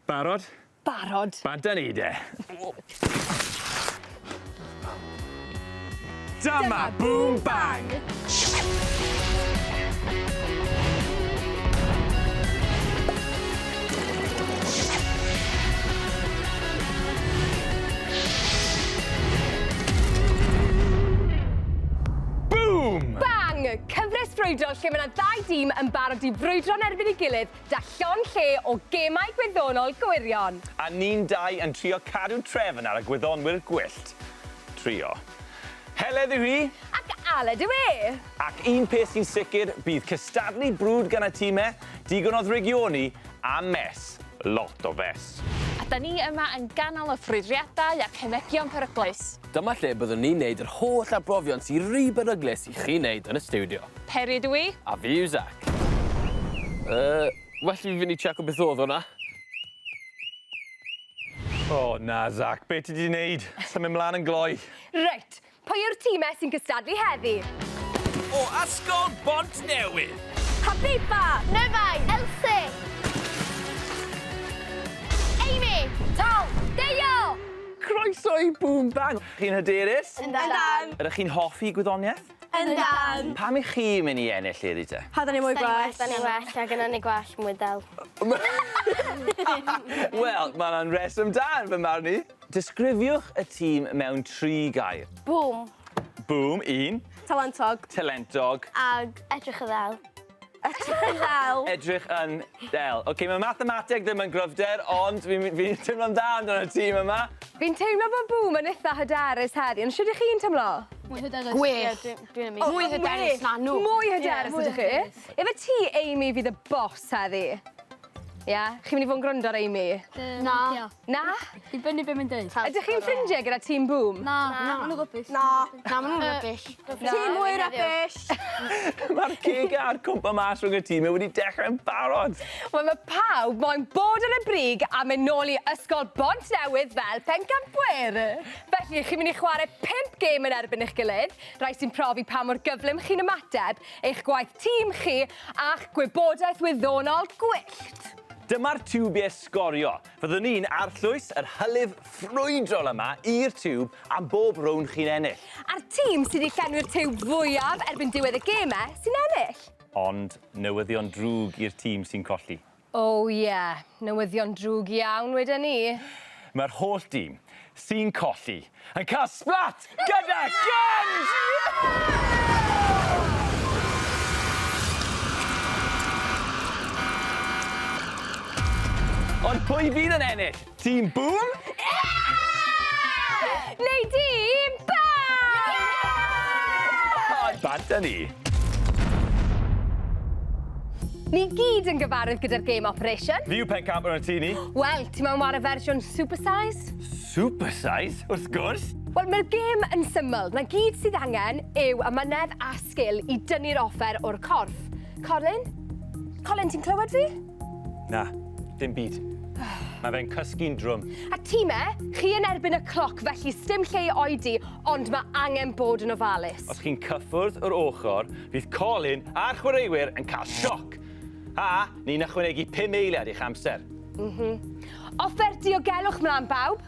Barod? Barod. Bant â ni de. Dyma Boom Bang! Boom! Bang! Cyfres frwydrol lle mae 'na ddau dîm yn barod i frwydro'n erbyn ei gilydd 'da llond lle o gemau gwyddonol gwirion. A ni'n dau yn trio cadw trefn ar y gwyddonwyr gwyllt. Trio. Heledd yw hi. Ac Aled yw e! Ac un peth sy'n sicr, bydd cystadlu brwd gan y time, digon o ddrygioni, a mess. Lot o fess. A 'da ni yma yn ganol y ffrwydriadau a'r cemegion peryglus. Dyma lle byddwn ni'n neud yr holl arbrofion sy ry beryglus i chi neud yn y stiwdio. Peri ydw i. A fi yw Zac. Yy, well i fi fynd i checo beth o'dd hwnna. O na, Zac, be ti 'di neud? Symud mlan yn gloi. Reit, pwy yw'r timau sy'n cystadlu heddi? O Ysgol Bont Newydd. Habiba! Nyrfai! Elsie! Amy! Tom! Deio! Croeso i Boom Bang! Chi'n hyderus? Yndan! Ydych chi'n hoffi gwyddoniaeth? Yndan! Pam i chi mynd i ennill heddi te? Pa 'dan ni mwy gwell? Da ni'n well, a gynnon ni gwell mwy del. Wel, ma' 'na'n reswm da yn fy marn i. Disgrifiwch y tîm mewn tri gair. Boom. Boom, un. Talentog. Talentog. Ag edrych yn ddel. Edrych yn ddel. Edrych yn ddel. Oce, mae mathemateg ddim yn gryfder, ond fi'n fi teimlo'n dda amdano y tîm yma. Fi'n teimlo bod Boom yn itha hyderus heddi, ond shwt 'ych chi'n teimlo? Mwy hyderus. Gwell. Ie, dwi'n dwi amazing. Mwy hyderus na nhw. Mwy hyderus ydych chi? Ife ti, Amy, fydd y boss heddi? Ie? Chi'n mynd i fod yn gwrando ar Amy? Na. Na? Dibynnu be mae'n dweud. Ydych chi'n ffrindiau gyda Tîm Boom? Na. Na, maen nhw'n rubbish. Na. Na, maen nhw'n rubbish. Tîm mwy rubbish. Mae'r ceg a'r cwmpa mas rhwng y tîm wedi dechrau'n barod. Wel, mae pawb moyn bod ar y brig a mynd nôl i Ysgol Bont Newydd fel pencampwyr. Felly, chi'n mynd i chwarae pump gêm yn erbyn eich gilydd, rhai sy'n profi pa mor gyflym chi'n ymateb, eich gwaith tîm chi, a'ch gwybodaeth wyddonol gwyllt. Dyma'r tiwbiau sgorio. Fyddwn ni'n arllwys yr hylif ffrwydrol yma i'r tiwb am bob rownd chi'n ennill. A'r tîm sydd wedi llenwi'r tiwb fwyaf erbyn diwedd y gemau sy'n ennill. Ond newyddion drwg i'r tîm sy'n colli. O ie, newyddion drwg iawn weden i. Mae'r holl dîm sy'n colli yn cael splat gyda guns! Ond pwy fydd yn ennill? Tîm Boom? Neu dîm Bang! Bant â ni. Ni gyd yn gyfarwydd gyda'r gêm Operation. Fi yw pencampwr yn y tŷ ni. Wel, ti moyn ware fersiwn super size? Super size? Wrth gwrs! Wel, mae'r gêm yn syml. Na gyd sydd angen yw amynedd a sgil i dynnu'r offer o'r corff. Colin? Colin, ti'n clywed fi? Na, dim byd. Mae fe'n cysgu'n drwm. A time, chi yn erbyn y cloc, felly sdim lle i oedi, ond mae angen bod yn ofalus. Os chi'n cyffwrdd yr ochr, fydd Colin a'r chwaraewyr yn cael sioc. A ni'n ychwanegu 5 eiliad i'ch amser. Mhm. Offer diogelwch mlaen bawb.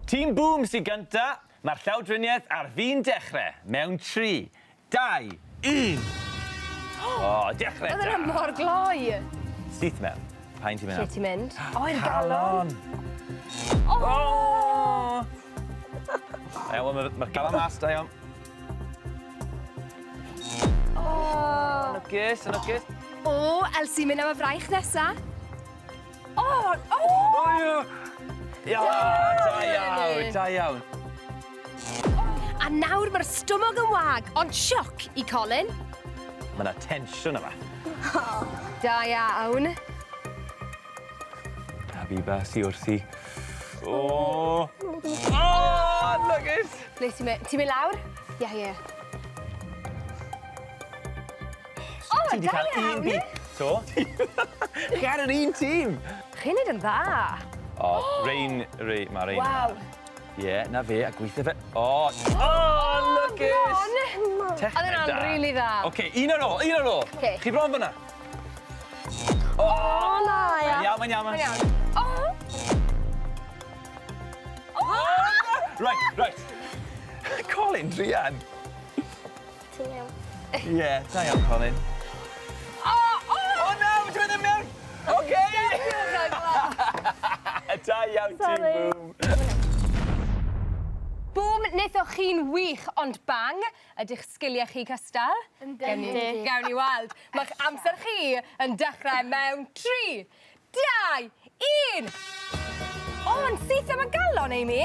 Tîm Boom sy'n gynta. Mae'r llawdriniaeth ar fin dechrau mewn 3, 2, 1. O, dechrau da. Oedd yna mor gloi. Syth mewn. Pa un ti'n mynd Lle ti'n mynd? O, i'r galon. O! Da iawn, mae'r ma galon mas, da iawn. O! Yn lwcus, yn lwcus. O, Elsie, mynd am y fraich nesa. O! O! O, ie! Ia, da iawn, da iawn. A nawr mae'r stumog yn wag, ond sioc i Colin. Mae yna tensiwn yma. Da iawn. Habiba sy wrthi. O! O! Lwcus! Ble ti'n mynd? Ti'n mynd lawr? Ie, ie. O, Ti 'di da cael un iawn. bit. To. Chi ar yr un tîm. Chi'n neud yn dda. O, Rain, Rain, ma' Rain. Waw. Ie, na fe, a gweithio fe. O, o, lwcus! Techneg Oedd hwnna'n da. rili dda. Oce, un ar ôl, un ar ôl. Ocê. Chi bron fyna. O, na, ia. Mae'n iawn, mae'n iawn. Mae'n iawn. O! Right, right. Colin, druan. Ti'n iawn. Ie, da iawn, Colin. O! O! O na, mae ti'n mynd mewn! Oce! Da iawn, Team Boom. Boom, wnaethoch chi'n wych, ond bang, ydych sgiliau chi cystal? Yndyn. Gawn ni weld. Mae'ch amser chi yn dechrau mewn 3, 2, 1. O, yn syth am y galon, Amy.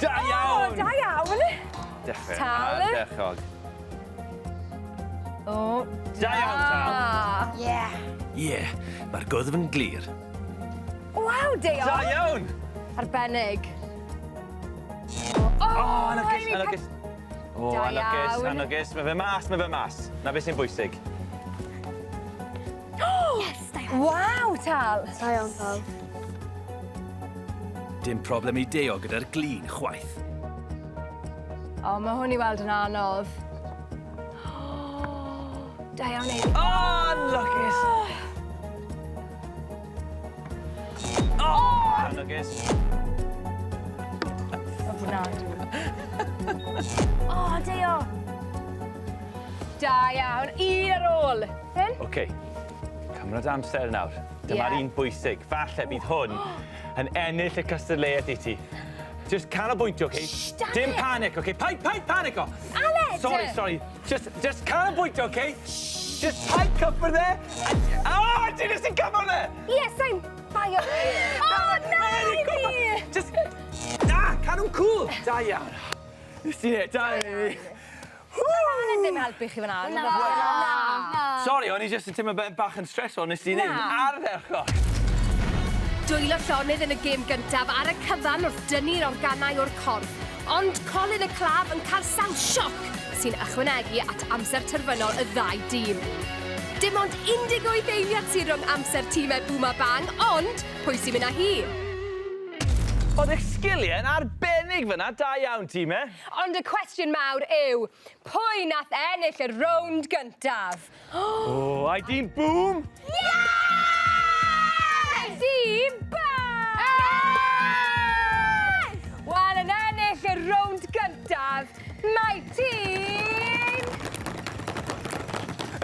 Da iawn! O, da iawn. Dechrau. Tal. Ardderchog. O, Da iawn, Tal. Yeah. Ie, mae'r gwddf yn glir. Waw, Deon. Da iawn! Arbennig. O, anlwcus, Amy, anlwcus. O, Da anlwcus, iawn. anlwcus. Mae fe mas, mae fe mas. Na beth sy'n bwysig. Yes, da iawn. Waw, Tal. Da iawn, Tal. Dim problem i Deo gyda'r glin chwaith. O, mae hwn i weld yn anodd. Da iawn, Amy. O, anlwcus! O, anlwcus. Ofnadwy. O, Deo. Da iawn. Un ar ôl. Hyn? Oce, cymryd amser nawr. Dyma'r Ie. un bwysig. Falle bydd hwn yn ennill y cystadleuaeth i ti. Just canolbwyntio, oce? Shh, Dafydd. Dim panic, oce? Paid, paid panico! Aled! Sorry, sorry. Just canolbwyntio, oce? Just paid cyffwrdd e. O, ti jyst yn cyffwrdd e! Ie, sa'n baio. O, na, Amy! Just... Ah, cadw'n cool! Da iawn. Nes ti ne, da iawn. Aled ddim helpu chi fyna. Na. Na. Sorry, o'n i just yn teimlo bach yn stressful, nes ti neud Na. ardderchog. Dwylo llonydd yn y gêm gyntaf ar y cyfan wrth dynnu'r organau o'r corff, ond Colin y claf yn cael sawl sioc sy'n ychwanegu at amser terfynol y ddau dîm. Dim ond 18 eiliad sy'n rhwng amser tîmau Boom a Bang, ond pwy sy'n mynd â hi? Oedd eich sgiliau yn arbennig fyna, da iawn tîm, e? Ond y cwestiwn mawr yw, pwy nath ennill y rownd gyntaf? O, ai dîm Boom? Yeah! Tîm Bang! Wel, yn ennill y rownd gyntaf, mae tîm...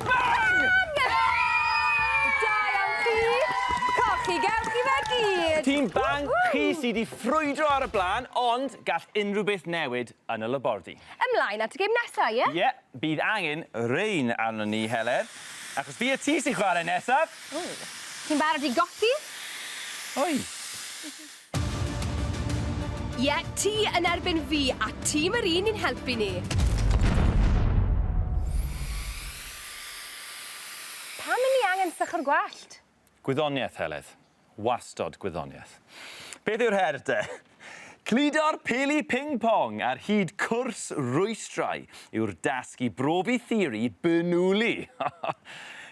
Bang! Da iawn chi! Cochi, gewch chi fe gyd! Tîm Bang, chi sydd wedi ffrwydro ar y blaen, ond gall unrhyw beth newid yn y labordy. Ymlaen at y gêm nesaf, ie? Ie, bydd angen rein arnon ni, Heledd. Achos fi a ti sy'n chwarae nesaf. Ti'n barod i golli? Oi. Ie, ti yn erbyn fi a tîm yr un i'n helpu ni. Pam i ni angen sychwr gwallt? Gwyddoniaeth, Heledd. Wastod gwyddoniaeth. Beth yw'r her te? Cludo'r peli ping-pong ar hyd cwrs rwystrau yw'r dasg i brofi theori Bernoulli.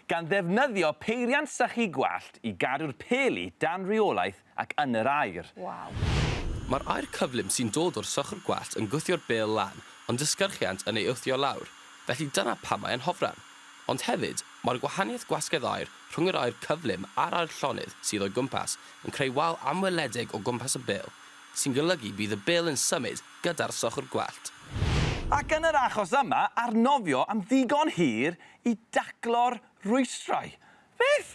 Gan ddefnyddio peiriant sychu gwallt i gadw'r peli dan reolaeth ac yn yr aer. Waw. Mae'r aer cyflym sy'n dod o'r sychwr gwallt yn gwthio'r bêl lan, ond disgyrchiant yn ei wthio lawr, felly dyna pam mae'n hofran. Ond hefyd, mae'r gwahaniaeth gwasgedd aer rhwng yr aer cyflym a'r aer llonydd sydd o'i gwmpas yn creu wal anweledig o gwmpas y bêl, sy'n golygu bydd y bêl yn symud gyda'r sychwr gwallt. Ac yn yr achos yma, arnofio am ddigon hir i daclo'r rwystrau. Beth?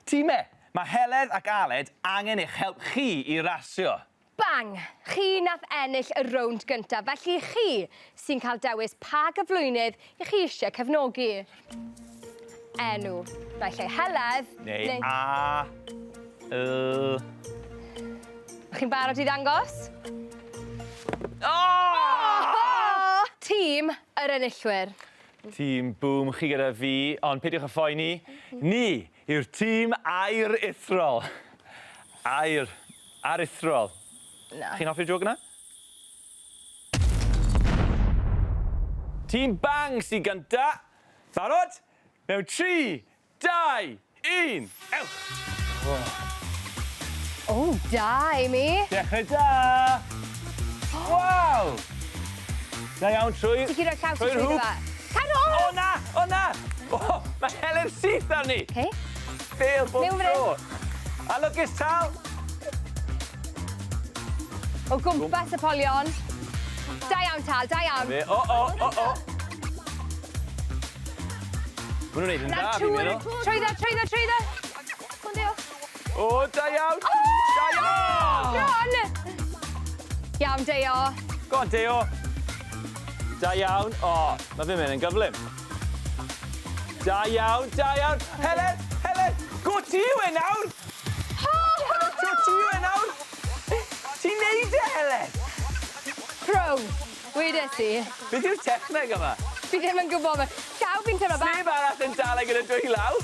Tîme, mae Heledd ac Aled angen eich help chi i rasio. Bang! Chi nath ennill y rownd gyntaf, felly chi sy'n cael dewis pa gyflwynydd i chi eisiau cefnogi. Enw. Naill ai Heledd, Neu A, L... Chi'n barod i ddangos? Oh! Tîm yr enillwyr. Tîm Boom, chi gyda fi, ond peidiwch â phoeni. Ni yw'r tîm aer aruthrol. Aer aruthrol. Na. Chi'n hoffi'r joke yna? Tîm Bang sy'n gynta. Barod? Mewn 3, 2, 1, ewch! O, da, Amy. Dechrau da! Waw! Da iawn, trwy... Ti'n gyd o'r llaw Trwy'r trwy hŵp. fe. Cadw! O na! O na! O, mae Helen syth arni! Okay. Bêl bob Mewn fan tro. A lwcus tal! O gwmpas y polion. Da iawn, Tal, da iawn. Fe, o, o, o, o. Maen nhw'n neud yn dda, fi'n meddwl. Trwyddo, trwyddo, trwyddo. O, da iawn! Da iawn! Bron! Iawn, Deo. Go on, Deo. Da iawn. O, mae fe'n mynd yn gyflym. Da iawn, da iawn. Helen, Helen, go ti yw e nawr! Go ti yw e nawr! Ti'n neud e, Helen! Pro. Wedes i. Beth yw'r techneg yma? Fi ddim yn gwybod. ma- Llaw fi'n teimlo bach. Sneb arall yn dal e gyda dwy law.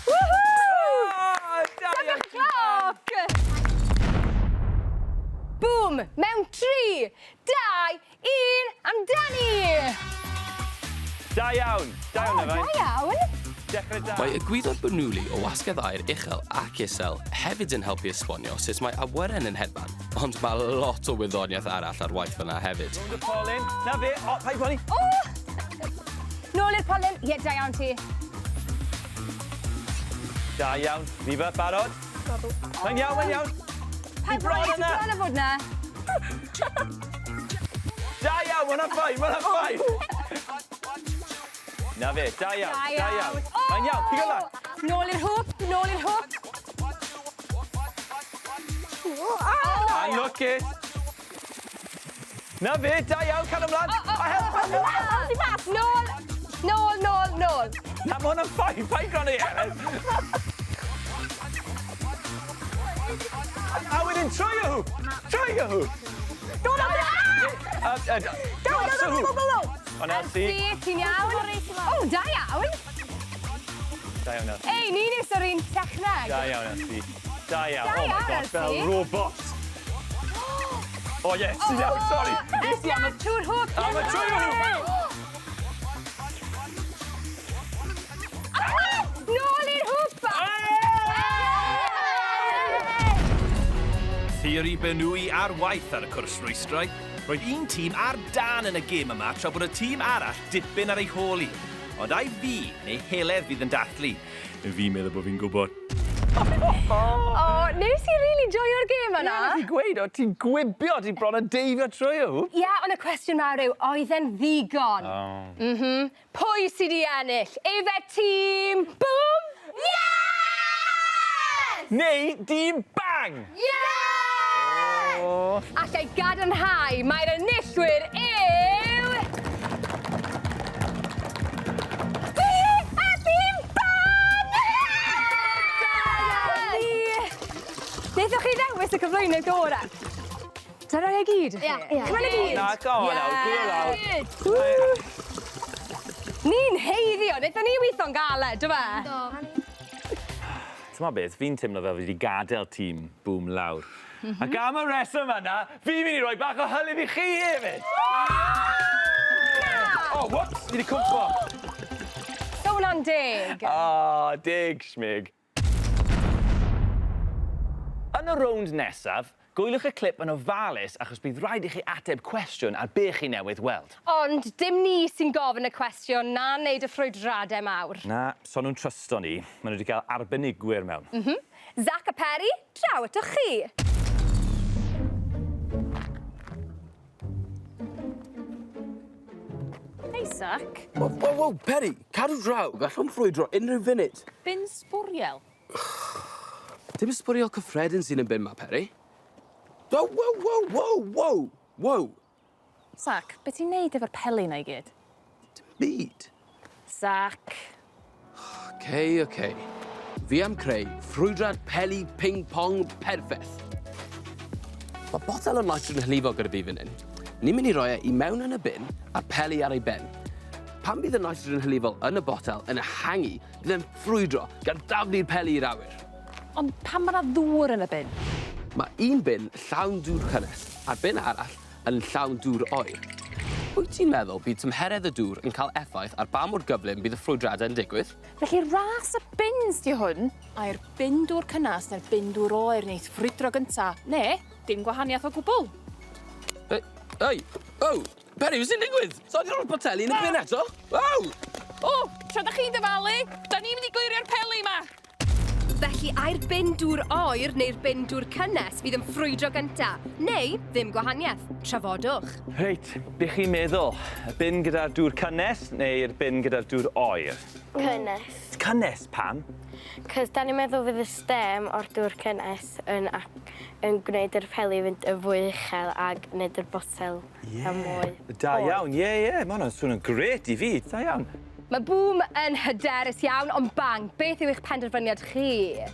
Woohoo! O, da iawn. Cloc! Boom! Mewn 3, 2, 1, amdani! Da iawn. Da iawn, O, da Efain. iawn. Dechrau da. Mae egwyddor Bernoulli o wasgedd aer uchel ac isel hefyd yn helpu esbonio sut mae awyren yn hedfan, ond mae lot o wyddoniaeth arall ar waith fyna hefyd. Rownd y polyn. Na fe. O, paid poeni. O! Nôl i'r polyn. Ie, da iawn ti. Da iawn. Viva, barod? Mae'n iawn, mae'n iawn. Paid bron poeni, ti yna. bron a fod na. Da iawn, ma' hwnna'n fine, ma' hwnna'n fine. Na fe, da iawn, da iawn. O! Mae'n iawn, pigo lan. Nôl i'r hwp, nôl i'r hwp. Anlwcus. Na fe, da iawn, cal ymlaen. A help, help, help. Nôl, nôl, nôl, nôl. Na, ma' hwnna'n fine, paid gwrando i Helen. A wedyn trwy y hwp, trwy y hwp. Go, go, go! Dros y hwp. Ond Elsie. Elsie, ti'n iawn? O, da iawn. Da iawn, Elsie. Ei, ni'n is o'r un techneg. Da iawn, Elsie. Da iawn. Da Oh my iawn, gosh, fel Elsie. robot. Oh yes, ti'n iawn, sori. Nes i am y... Trwy'r hwp. Am y trwy'r hwp. Nôl i'r hwp. Theori Bernoulli ar waith ar y cwrs rwystrau. Roedd un tîm ar dan yn y gêm yma tra bod y tîm arall dipyn ar ei hôl hi. Ond ai fi neu Heledd fydd yn dathlu? Fi'n meddwl bod fi'n gwybod. O, nes i really joio'r gêm yna. Ti'n gweud, o, ti'n gwibio, ti'n bron yn deifio trwy y hwp. Ie, ond y cwestiwn mawr yw, oedd e'n ddigon? Oh. Mhm. Pwy sydd 'di ennill? Efe tîm Boom? Yes! Neu dîm Bang! Yes! Alla i gadarnhau mai'r enillwyr yw... Fi a tîm Bang! Da iawn. Wnaethoch chi ddewis y cyflwynydd gorau? Dyna i gyd? Ie, ie. Cyflwynydd i gyd? Na, go on nawr, go lawr. Woo! Ni'n heiddi o, wnaethon ni weithio'n galed, do fe? Do. T'mo' beth, fi'n teimlo fel fi wedi gadael tîm Boom lawr. Ac am y reswm yna, fi'n mynd i roi bach o hylif i chi hefyd! Oh, whoops, fi wedi cwmpo. So hwnna'n deg. O, deg, schmig. Yn y rownd nesaf, gwyliwch y clip yn ofalus achos bydd rhaid i chi ateb cwestiwn ar be chi newydd weld. Ond dim ni sy'n gofyn y cwestiwn na wneud y ffrwydradau mawr. Na, so nhw'n trysto ni. Maen nhw wedi cael arbenigwyr mewn. Zac a Perry, draw atoch chi. Hei, Zac. Wow, wow, wow, Perry, cadw draw, gallwn ffrwydro unrhyw funud. Bin sbwriel. Dim sbwriel cyffredin sy'n y bin ma, Perry. Wow, wow, wow, wow, wow, wow. Zac, be ti'n neud efo'r peli na i gyd? Dim byd. Zac. OK, OK. Fi am creu ffrwydrad peli ping-pong perffaith. Mae botel o nitrogen hylifol gyda fi fan hyn. Ni'n mynd i roi e i mewn yn y bin a'r peli ar ei ben. Pan bydd y nitrogen hylifol yn y botel yn ehangu, bydd e'n ffrwydro gan daflu'r peli i'r awyr. Ond pam mae 'na ddŵr yn y bin? Mae un bin llawn dŵr cynnes a'r bin arall yn llawn dŵr oer. Wyt ti'n meddwl bydd tymheredd y dŵr yn cael effaith ar ba mor gyflym bydd y ffrwydradau'n digwydd? Felly ras y bins 'di hwn. Ai'r bin dŵr cynnas neu'r bin dŵr oer neith ffrwydro gynta, ne' dim gwahaniaeth o gwbl. Ei, ei, o! Peri, beth sy'n digwydd? So, di roi'r poteli yn y bin eto? Waw! O, tra da chi'n dyfalu, da ni'n mynd i glirio'r peli ma. Felly, ai'r bin dŵr oer neu'r bin dŵr cynnes fydd yn ffrwydro gynta? Neu ddim gwahaniaeth? Trafodwch. Reit, be chi'n meddwl? Y bin gyda'r dŵr cynnes neu'r bin gyda'r dŵr oer? Cynnes. Cynnes, pam? Cos da ni'n meddwl fydd y stêm o'r dŵr cynnes yn, yn gwneud yr peli fynd yn fwy uchel ag wneud yr botel yeah. mwy. Da iawn, ie, yeah, ie. Yeah. Mae hwnna'n swnio'n grêt i fi. Da iawn. Mae Boom yn hyderus iawn, ond bang, beth yw eich penderfyniad chi?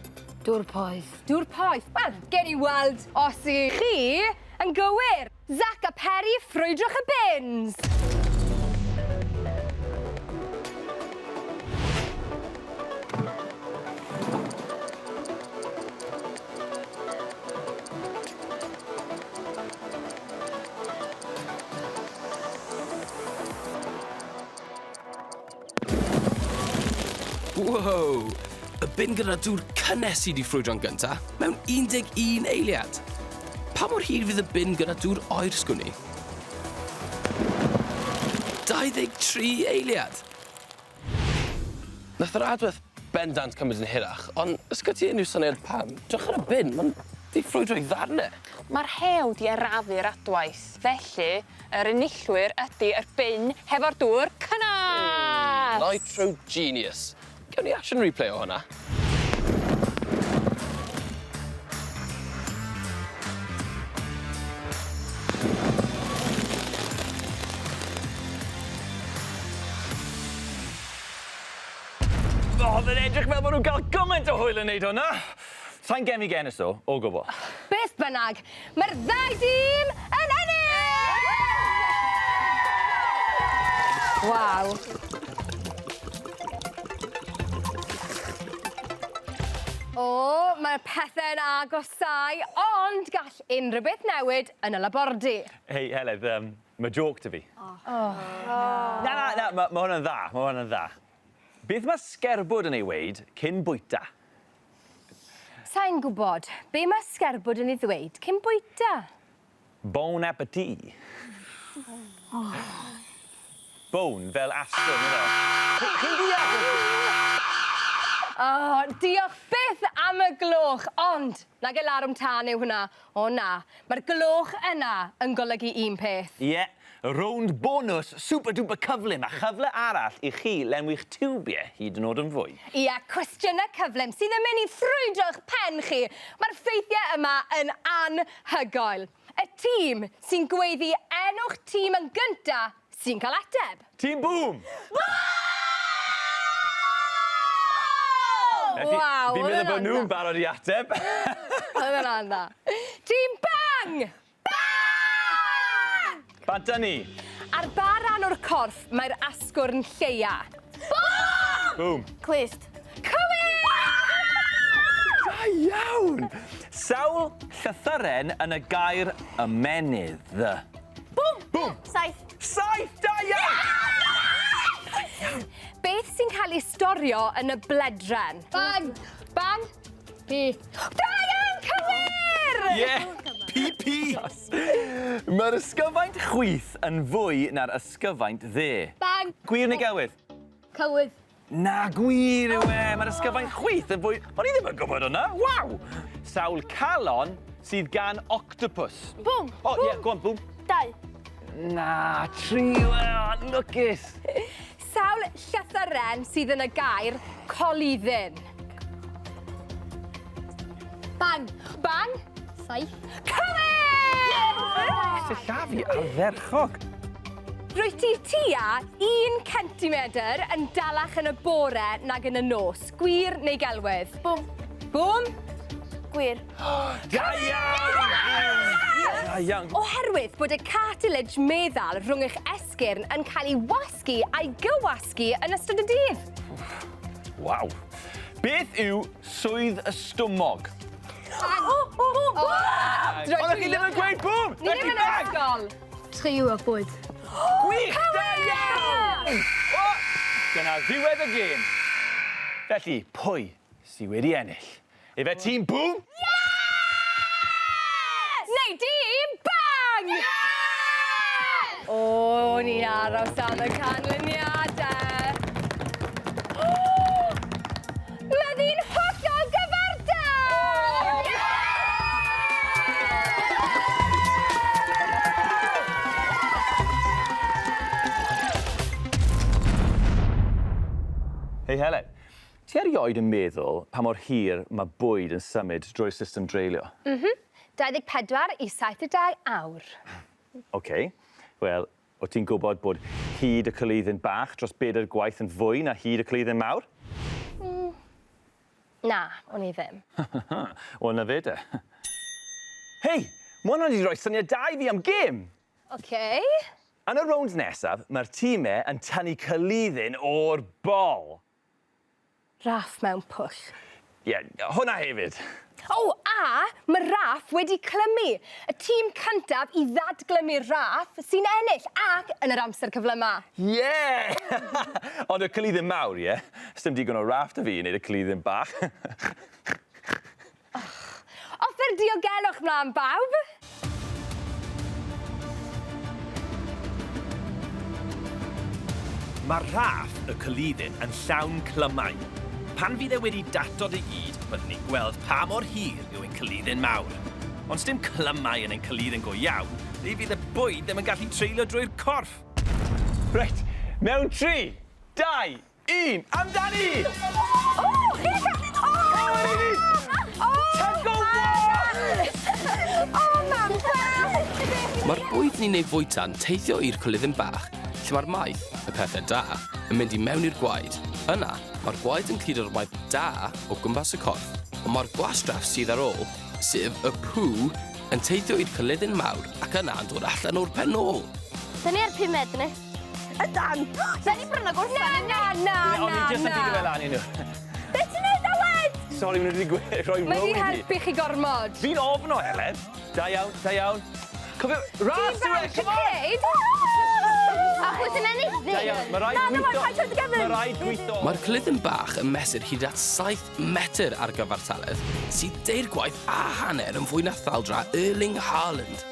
Dŵr poeth. Dŵr poeth? Wel, gen i weld os i chi yn gywir. Zac a Peri, ffrwydrwch y bins! Wow! Y bin gyda dŵr cynnes sy 'di ffrwydro'n gynta, mewn 11 eiliad. Pa mor hir fydd y bin gyda dŵr oer sgwn i? 23 eiliad! Nath yr adwaith bendant cymryd yn hirach, ond oes gyda ti unrhyw syniad pam? Drych ar y bin, ma'n 'di ffrwydro i ddarne. Mae'r rhew 'di arafu'r adwaith, felly yr enillwyr ydi yr bin hefo'r dŵr cynnes! Nitro genius. Gewn ni action replay o hwnna. Oedd yn edrych fel bod nhw'n cael gymaint o hwyl yn neud hwnna. Sa'n gemi genus o, o gwbl. Beth bynnag, mae'r ddau dîm yn ennill! Waw. O, mae pethau'n agosau, ond gall unrhyw beth newid yn y labordy. Hei, Heledd, um, mae joke 'da fi. Oh. Oh. Na, na, na, mae ma hwnna'n dda, mae hwnna'n dda. Beth mae sgerbwd yn ei weud cyn bwyta? Sa'n gwybod. Be mae sgerbwd yn ei ddweud cyn bwyta? Bon appetit. Oh. Bone, fel asgwrn, yna. Chi'n deall? Oh, diolch byth am y gloch, ond nag e larwm tân yw hwnna. O na, mae'r gloch yna yn golygu un peth. Ie, yeah. Rownd bonws super duper cyflym a chyfle arall i chi lenwi'ch tiwbiau hyd yn oed yn fwy. Ia, cwestiynau cyflym sydd yn mynd i ffrwydro'ch pen chi. Mae'r ffeithiau yma yn anhygoel. Y tîm sy'n gweiddi enw'ch tîm yn gynta sy'n cael ateb. Tîm Boom! Waw! Fi'n meddwl bod nhw'n barod i ateb. Oedd hwnna'n dda. Tîm Bang! Bang! Bant â ni. Ar ba ran o'r corff mae'r asgwrn lleia? Boom! Boom. Clust. Cywir! Da iawn! Sawl llythyren yn y gair ymennydd? Boom! Boom! Saith. Saith! Da iawn! Beth sy'n cael ei storio yn y bledren? Bang! Bang! P. Da iawn, cywir! Ie, PP. Mae'r ysgyfaint chwith yn fwy na'r ysgyfaint dde. Bang! Gwir neu gelwydd? Cywydd. Na, gwir yw e. Mae'r ysgyfaint chwith yn fwy... O'n i ddim yn gwybod hwnna. Waw! Sawl calon sydd gan octopus? Boom! O, ie, go on, boom. Dau. Na, tri yw e, o, lwcus. Sawl llythyren sydd yn y gair coluddyn? Bang! Bang! Saith. Cywir! Sillafu ardderchog. Rwyt ti tua 1 centimetr yn dalach yn y bore nag yn y nos. Gwir neu gelwydd? Bwm. Bwm. Gwir. Da iawn! Da iawn. Oherwydd bod y cartilage meddal rhwng eich esgyrn yn cael ei wasgu a'i gywasgu yn ystod y dydd. Waw. Beth yw swydd y stumog? O, o, o! Oeddech chi ddim yn gweud bwm! Ni ddim yn ysgol. Trio bwyd. Gwych! Da iawn! O! Dyna ddiwedd y gêm. Felly, pwy sydd wedi ennill? Ife tîm Boom? Yes! Neu dîm Bang! Yeah! O, ni'n aros am y canlyniadau. O! Mae ddi'n hollol gyfartal! Hei Helen, ti erioed yn meddwl pa mor hir mae bwyd yn symud drwy'r system dreulio? Mhm. 24 i 72 awr. OK. Wel, o ti'n gwybod bod hyd y cylliddyn bach dros bedair gwaith yn fwy na hyd y cylliddyn mawr? Na, o'n i ddim. Wel, na fe de. Hei, mae hwnna wedi rhoi syniad da i fi am gêm! OK. Yn y rownd nesaf, mae'r tîmau yn tynnu cylliddyn o'r bol. Raff mewn pwll. Ie, yeah, hwnna hefyd. O, a mae raff wedi clymu. Y tîm cyntaf i ddadglymu'r raff sy'n ennill ac yn yr amser cyflyma. Ie! Yeah! Ond y cylliddyn mawr, ie? Yeah? Sdim digon o raff 'da fi i wneud y cylliddyn bach. Offer diogelwch mlaen bawb. Mae rhaff y cylliddyn yn llawn clymau. Pan fydd e wedi datod i gyd, byddwn ni'n gweld pa mor hir yw ein cylliddyn mawr. Ond sdim clymau yn ein cylliddyn go iawn, neu fydd y bwyd ddim yn gallu treulio drwy'r corff. Reit, mewn 3, 2, 1, amdani! O, chi 'di cael... O! O! Tug of war! O, mam bach! Mae'r bwyd ni'n ei fwyta'n teithio i'r cylliddyn bach, lle mae'r maeth, y pethau da, yn mynd i mewn i'r gwaed. Yna, mae'r gwaed yn cludo'r maeth da o gwmpas y corff, ond mae'r gwastraff sydd ar ôl, sef y pŵ, yn teithio i'r cylliddyn mawr ac yna yn dod allan o'r pen ôl. Da ni ar pumed, ni? Ydan! Da ni bron â gorffen. Na, na, na, O'n i jyst yn na. pigo fe lan i nhw. Be ti'n neud, Aled? Sori, maen nhw wedi rhoi Mae row di i fi. helpu chi gormod. Fi'n ofno, Helen. Da iawn, da iawn. Cofio, ras yw e, come on! A pwy sy'n ennill Da iawn, mae rhaid Na, na, gweithio. paid rhoi dy gefn. Mae rhaid gweithio. Mae'r cylliddyn bach yn mesur hyd at 7 metr ar gyfartaledd, sydd deirgwaith a hanner yn fwy na thaldra Erling Haaland.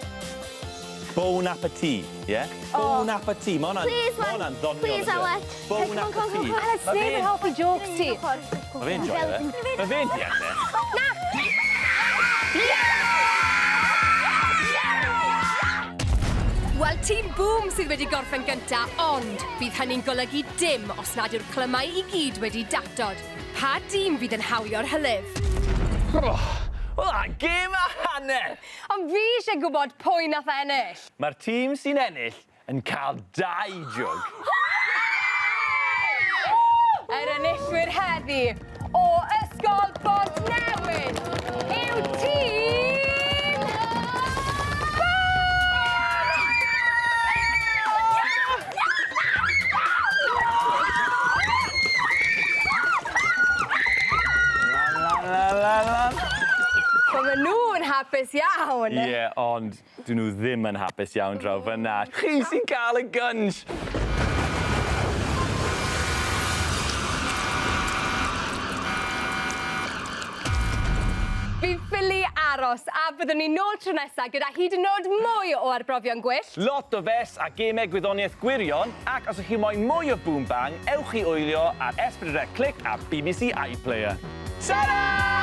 Bon appetit, ie? Yeah? Bon appetit. Mae hwnna'n Please, ma hwnna'n ddoniol. Please, yndyw e? Aled. Bon Come on, come on, appetit. come on. Aled, sneb yn hoffi jokes ti. Mae fe'n joio fe. Mae fe'n deall e. Na! Wel, tîm Boom sydd wedi gorffen gynta, ond bydd hynny'n golygu dim os nad yw'r clymau i gyd wedi datod. Pa dîm fydd yn hawlio'r hylif? Wel, a gêm a hanner! Ond fi eisiau gwybod pwy nath ennill. Mae'r tîm sy'n ennill yn cael dau jwg. Yr enillwyr heddi o Ysgol Bontnewydd yw tîm... La, la, la, la. Wel, maen nhw'n hapus iawn. Ie, yeah, ond dyn nhw ddim yn hapus iawn draw fyna. Chi sy'n cael y gynj! Fi'n ffili aros a byddwn ni nôl tro nesa gyda hyd yn oed mwy o arbrofion gwyllt. Lot o fes a gemau gwyddoniaeth gwirion, ac os ych chi moyn mwy o Boom Bang, ewch i wylio ar S4C Clic a BBC iPlayer. Ta-ra!